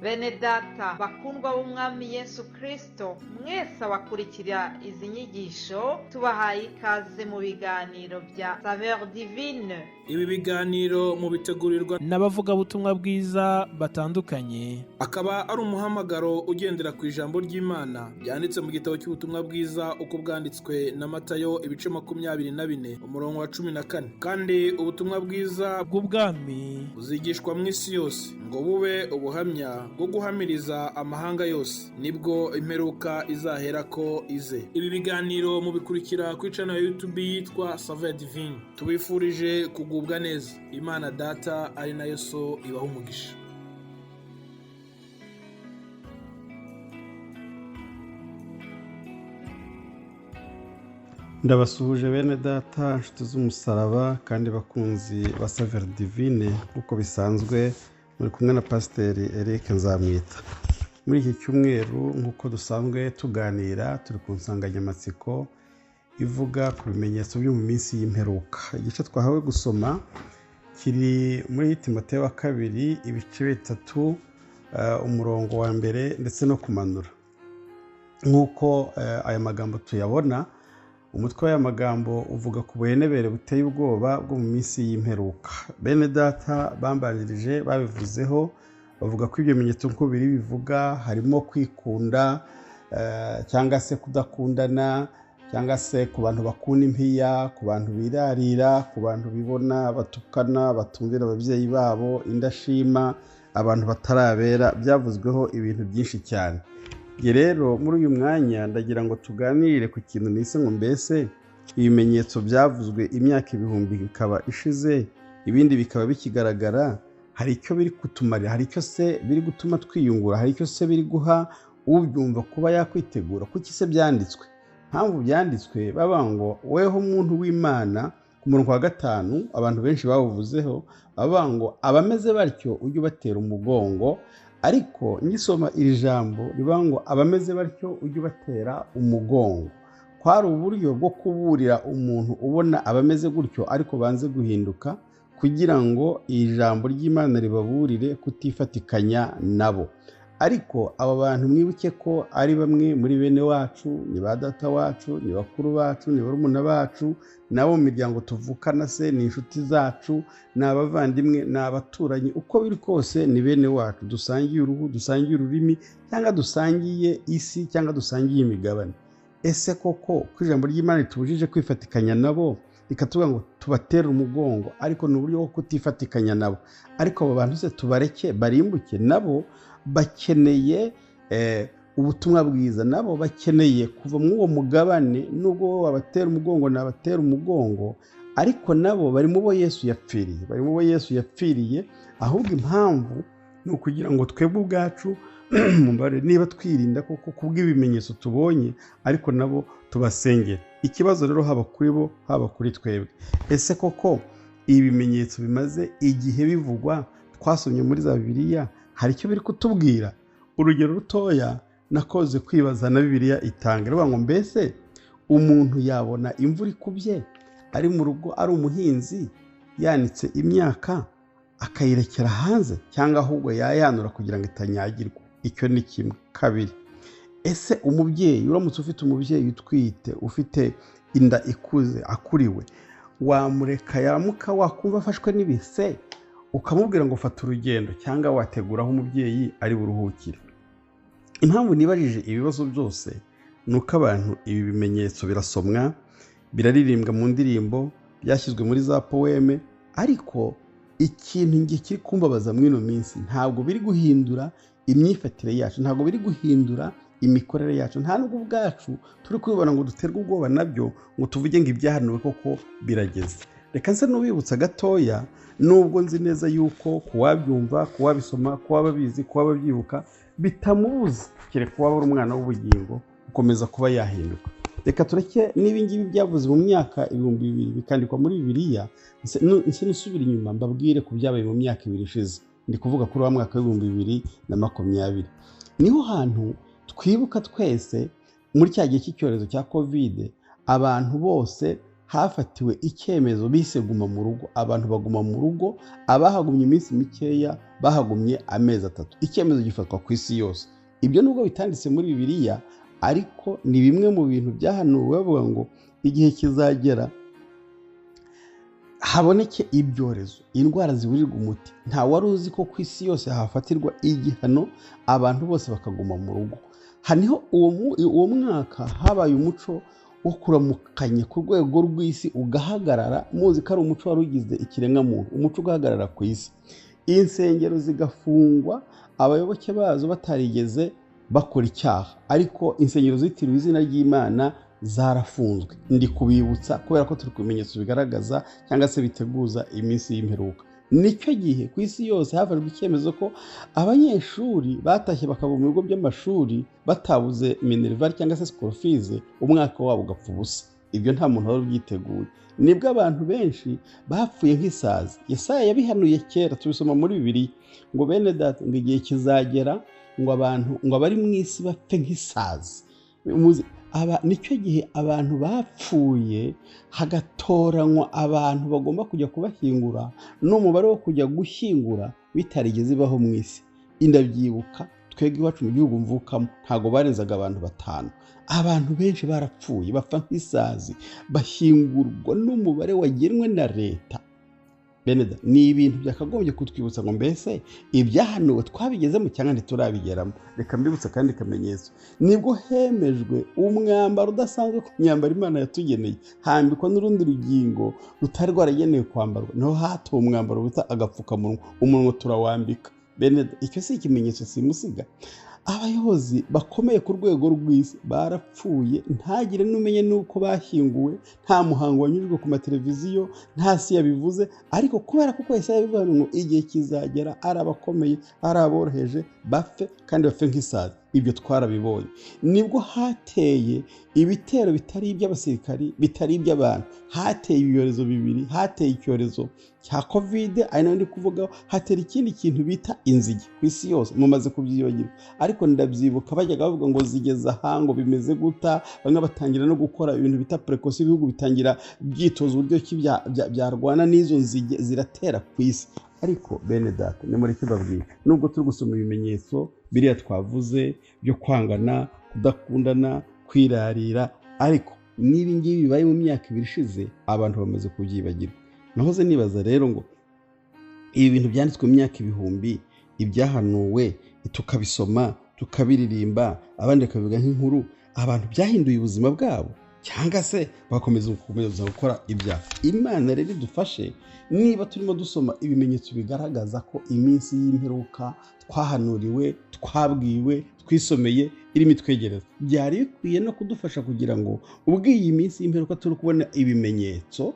Bene data bakundwa b'Umwami Yesu Kristo, mwese abakurikira izi nyigisho, tubahaye ikaze mu biganiro bya Saveur Divine. Ibi biganiro mubitegurirwa n'abavugabutumwa bwiza batandukanye, akaba ari umuhamagaro ugendera ku ijambo ry'Imana ryanditse mu gitabo cy'ubutumwa bwiza uko bwanditswe na Matayo, ibice 24, umurongo wa 14. Kandi ubutumwa bwiza bw'ubwami buzigishwa mu isi yose ngo bube ubuhamya bwo guhamiriza amahanga yose, nibwo imperuka izaherako ize. Ibi biganiro mubikurikira kuri channel ya YouTube yitwa Saveur Divine. Tubifurije kugubwa neza. Imana Data ari nayo So ibaha umugisha. Ndabasuhuje bene data, inshuti z'umusaraba kandi bakunzi ba Saveur Divine. Nk'uko bisanzwe, muri kumwe na Pasiteri Eric Nzamwita. Muri iki cyumweru, nk'uko dusanzwe tuganira, turi ku nsanganyamatsiko ivuga ku bimenyetso byo mu minsi y'imperuka. Igice twahawe gusoma kiri muri Timoteyo wa kabiri, ibice 3, umurongo wa 1 ndetse no kumanura. Nk'uko aya magambo tuyabona, umutwe w'aya magambo uvuga ku buhenebere buteye ubwoba bwo mu minsi y'imperuka. Bene data bambanjirije babivuzeho, bavuga ko ibyo bimenyetso nk'uko biri bivuga harimo kwikunda, cyangwa se kudakundana, cyangwa se ku bantu bakunda impiya, ku bantu birarira, ku bantu bibona, batukana, batumvira ababyeyi babo, indashima, abantu batarabera. Byavuzweho ibintu byinshi cyane. Njye rero muri uyu mwanya ndagira ngo tuganire ku kintu nise ngo mbese ibimenyetso byavuzwe imyaka ibihumbi bikaba ishize, ibindi bikaba bikigaragara, hari icyo biri kutumarira, hari icyo se biri gutuma twiyungura, hari icyo se biri guha ubyumva kuba yakwitegura? Kuki se byanditswe? Mpamvu byanditswe baba ngo weho muntu w'Imana, ku murongo wa 5 abantu benshi bawuvuzeho, baba ngo abameze batyo ujye ubatera umugongo. Ariko ngisoma iri jambo rivuga ngo abameze batyo ujye ubatera umugongo, kwari uburyo bwo kuburira umuntu ubona abameze gutyo ariko banze guhinduka, kugira ngo iri jambo ry'Imana ribaburire kutifatikanya nabo. Ariko aba bantu mwibuke ko ari bamwe muri bene wacu, ni ba data wacu, ni bakuru bacu, ni barumuna bacu, nabo mu miryango tuvukana se, ni inshuti zacu, ni abavandimwe, ni abaturanyi, uko biri kose ni bene wacu, dusangiye uruhu, dusangiye ururimi, cyangwa dusangiye isi, cyangwa dusangiye imigabane. Ese koko ko ijambo ry'Imana ritubujije kwifatikanya nabo, rikatubwira ngo tubatere umugongo, ariko ni uburyo bwo kutifatikanya nabo. Ariko abo bantu se tubareke barimbuke? Nabo bakeneye ubutumwa bwiza, nabo bakeneye kuva muri uwo mugabane. Nubwo wowe wabatera umugongo nabatera umugongo, ariko nabo bari mu bo Yesu yapfiriye, bari mu bo Yesu yapfiriye. Ahubwo impamvu ni ukugira ngo twebwe ubwacu niba twirinda koko kubw'ibimenyetso tubonye, ariko nabo tubasengere. Ikibazo rero haba kuri bo, haba kuri twebwe, ese koko ibimenyetso bimaze igihe bivugwa twasomye muri za Bibiliya hari icyo biri kutubwira? Urugero rutoya nakoze kwibaza na Bibiliya itanga rivuga ngo mbese umuntu yabona imvura ikubye ari mu rugo, ari umuhinzi, yanitse imyaka akayirekera hanze, cyangwa ahubwo yayanura kugira ngo itanyagirwa? Icyo ni kimwe. Kabiri, ese umubyeyi, uramutse ufite umubyeyi utwite, ufite inda ikuze, akuriwe, wamureka yamuka wakumva afashwe n'ibise ukamubwira ngo fata urugendo, cyangwa wategura aho umubyeyi ari buruhukire? Impamvu nibajije ibibazo byose ni uko abantu ibi bimenyetso birasomwa, biraririmbwa mu ndirimbo, byashyizwe muri za poeme, ariko ikintu nge kiri kumbabaza muri ino minsi, ntabwo biri guhindura imyifatire yacu, ntabwo biri guhindura imikorere yacu, nta nubwo ubwacu turi kubibona ngo duterwe ubwoba nabyo, ngo tuvuge ngo ibyahanuwe koko birageze. Reka nse n'ubibutsa gatoya, nubwo nzi neza yuko kuwabyumva, kuwabisoma, kuwababizi, kuwababyibuka bitamubuza, kereka uwaba ari umwana w'ubugingo gukomeza kuba yahinduka. Reka tureke n'ibi ngibi byavuze mu myaka 2000 bikandikwa muri Bibiliya, nse nusubira inyuma mbabwire ku byabaye mu myaka 2 ishize. Ndi kuvuga kuri wa mwaka w'ibihumbi bibiri na makumyabiri. Niho hantu twibuka twese muri cya gihe cy'icyorezo cya Covid, abantu bose hafatiwe icyemezo bise guma mu rugo. Abantu baguma mu rugo, abahagumye iminsi mikeya bahagumye amezi 3. Icyemezo gifatwa ku isi yose. Ibyo nubwo bitanditse muri Bibiliya, ariko ni bimwe mu bintu byahanuwe bavuga ngo igihe kizagera haboneke ibyorezo, indwara ziburirwa umuti. Nta wari uzi ko ku isi yose hafatirwa igihano, abantu bose bakaguma mu rugo. Haniho uwo mwaka habaye umuco wo kuramukanya ku rwego rw'isi ugahagarara. Muzi ko ari umuco wari ugize ikiremwamuntu, umuco ugahagarara ku isi, insengero zigafungwa, abayoboke bazo batarigeze bakora icyaha, ariko insengero zitiriwe izina ry'Imana zarafunzwe. Ndi kubibutsa kubera ko turi ku bimenyetso bigaragaza cyangwa se biteguza iminsi y'imperuka. Nicyo gihe ku isi yose hafashwe icyemezo ko abanyeshuri batashye bakava mu bigo by'amashuri batabuze minerval cyangwa se school fees, umwaka wabo ugapfa ubusa. Ibyo nta muntu wari ubyiteguye. Nibwo abantu benshi bapfuye nk'isazi. Yesaya yabihanuye kera, tubisoma muri Bibiliya, ngo bene data, ngo igihe kizagera ngo abantu, ngo abari mu isi bapfe nk'isazi. Nicyo gihe abantu bapfuye, hagatoranywa abantu bagomba kujya kubashyingura, n'umubare wo kujya gushyingura bitarigeze ibaho mu isi. Ndabyibuka twebwe iwacu mu gihugu mvukamo ntabwo barenzaga abantu 5. Abantu benshi barapfuye bapfa nk'isazi, bashyingurwa n'umubare wagenwe na leta. Beneda, ni ibintu byakagombye kutwibutsa ngo mbese ibyahanuwe twabigezemo cyangwa ntiturabigeramo. Reka mbibutse kandi kamenyetso. Nibwo hemejwe umwambaro udasanzwe ku myambaro Imana yatugeneye, hambikwa n'urundi rugingo rutari rwaragenewe kwambarwa. Niho hatowe umwambaro wita agapfukamunwa, umunwa turawambika. Beneda, icyo si ikimenyetso simusiga. Abayobozi bakomeye ku rwego rw'isi barapfuye, ntagire n'umenye n'uko bashyinguwe, nta muhango wanyujijwe ku mateleviziyo, nta si yabivuze. Ariko kubera ko Yesaya yabivuze ngo igihe kizagera ari abakomeye ari aboroheje bapfe, kandi bapfe nk'isazi. Ibyo twarabibonye. Nibwo hateye ibitero bitari iby'abasirikari, bitari iby'abantu. Hateye ibyorezo 2, hateye icyorezo cya Covid, ari nayo ndi kuvugaho, hatera ikindi kintu bita inzige ku isi yose. Mumaze kubyibagirwa, ariko ndabyibuka bajyaga bavuga ngo zigeze aha, ngo bimeze guta. Bamwe batangira no gukora ibintu bita precaution, ibihugu bitangira byitoza uburyo ki byarwana n'izo nzige ziratera ku isi. Ariko bene data, nimureke mbabwire, nubwo turi gusoma ibimenyetso biriya twavuze byo kwangana, kudakundana, kwirarira, ariko n'ibi ngibi bibaye mu myaka 2 ishize, abantu bamaze kubyibagirwa. Nahoze nibaza rero ngo ibi bintu byanditswe mu myaka 1000, ibyahanuwe tukabisoma, tukabiririmba, abandi bakabivuga nk'inkuru, abantu byahinduye ubuzima bwabo cyangwa se bakomeza gukora ibyaha. Imana rero idufashe, niba turimo dusoma ibimenyetso bigaragaza ko iminsi y'imperuka twahanuriwe, twabwiwe, twisomeye irimo itwegereza, byari bikwiye no kudufasha kugira ngo ubwo iyi minsi y'imperuka turi kubona ibimenyetso,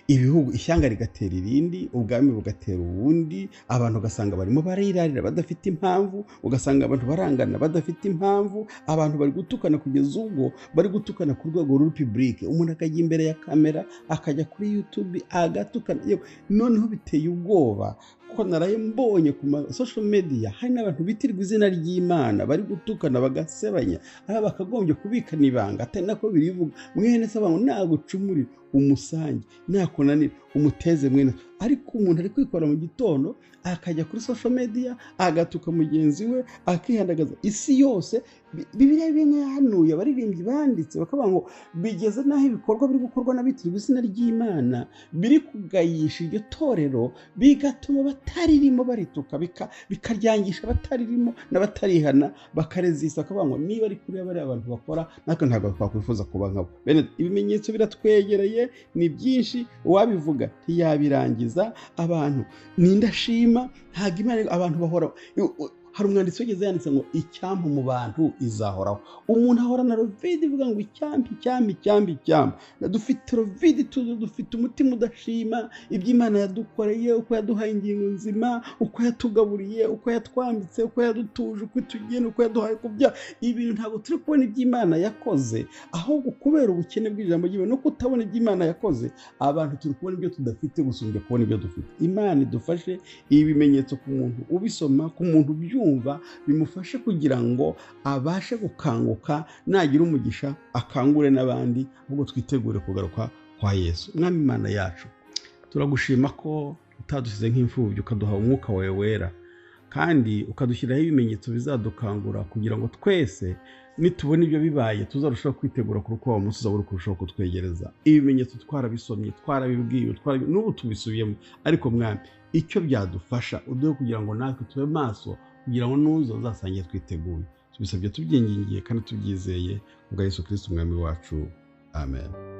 ibihugu ishyanga rigatera irindi, ubwami bugatera ubundi, abantu ugasanga barimo barirarira badafite impamvu, ugasanga abantu barangana badafite impamvu, abantu bari gutukana kugeza ubwo bari gutukana ku rwego ruri public. Umuntu akajya imbere ya kamera, akajya kuri YouTube agatukana. Noneho biteye ubwoba kuko naraye mbonye ku social media hari n'abantu bitirwa izina ry'Imana bari gutukana bagasebanya, aho bakagombye kubikana ibanga, atari nako birivuga. Mwene se abantu nagucumurira umusange, nakunanira umuteze mwene. Ariko umuntu ari kwikora mu gitondo akajya kuri social media agatuka mugenzi we, akihandagaza isi yose. Bibiliya bimwe yahanuye, abaririmbyi banditse bakavuga ngo bigeze n'aho ibikorwa biri gukorwa n'abitirwa izina ry'Imana biri kugayisha iryo torero, bigatuma bataririmo barituka, bikaryangisha bataririmo n'abatarihana, bakarezisa, bakavuga ngo niba ari kuri bariya abantu bakora, natwe ntabwo twakwifuza kuba nkabo. Bene ibimenyetso biratwegereye, ni byinshi, uwabivuga ntiyabirangiza. Abantu n'indashima, ntabwo Imana, abantu bahora. Hari umwanditsi wigeze yanditse ngo icyampa mu bantu izahoraho. Umuntu ahora na rovide ivuga ngo icyampa, icyampa, icyampa, icyampa. Dufite rovide, dufite umutima udashima ibyo Imana yadukoreye, uko yaduhaye ingingo nzima, uko yatugaburiye, uko yatwambitse, uko yadutuje, uko itugena, uko yaduhaye kubya. Ibintu ntabwo turi kubona ibyo Imana yakoze, ahubwo kubera ubukene bw'ijambo ry'Imana no kutabona ibyo Imana yakoze, abantu turi kubona ibyo tudafite gusumbya kubona ibyo dufite. Imana idufashe ibimenyetso ku muntu ubisoma, ku muntu ubyumva, bimufashe kugira ngo abashe gukanguka, nagira umugisha akangure n'abandi, ahubwo twitegure kugaruka kwa Yesu. Mwami Imana yacu, turagushima ko utadusize nk'imfubyi, ukaduha umwuka wawe wera kandi ukadushyiraho ibimenyetso bizadukangura, kugira ngo twese nitubona ibyo bibaye tuzarushaho kwitegura kuko wa munsi uzaba uri kurushaho kutwegereza. Ibimenyetso twarabisomye, twarabibwiwe, n'ubu tubisubiyemo, ariko Mwami, icyo byadufasha uduhe kugira ngo natwe tube maso, kugira ngo nuza uzasange twiteguye. Tubisabye tubyingingiye kandi tubyizeye kubwa Yesu Kristo umwami wacu, amen.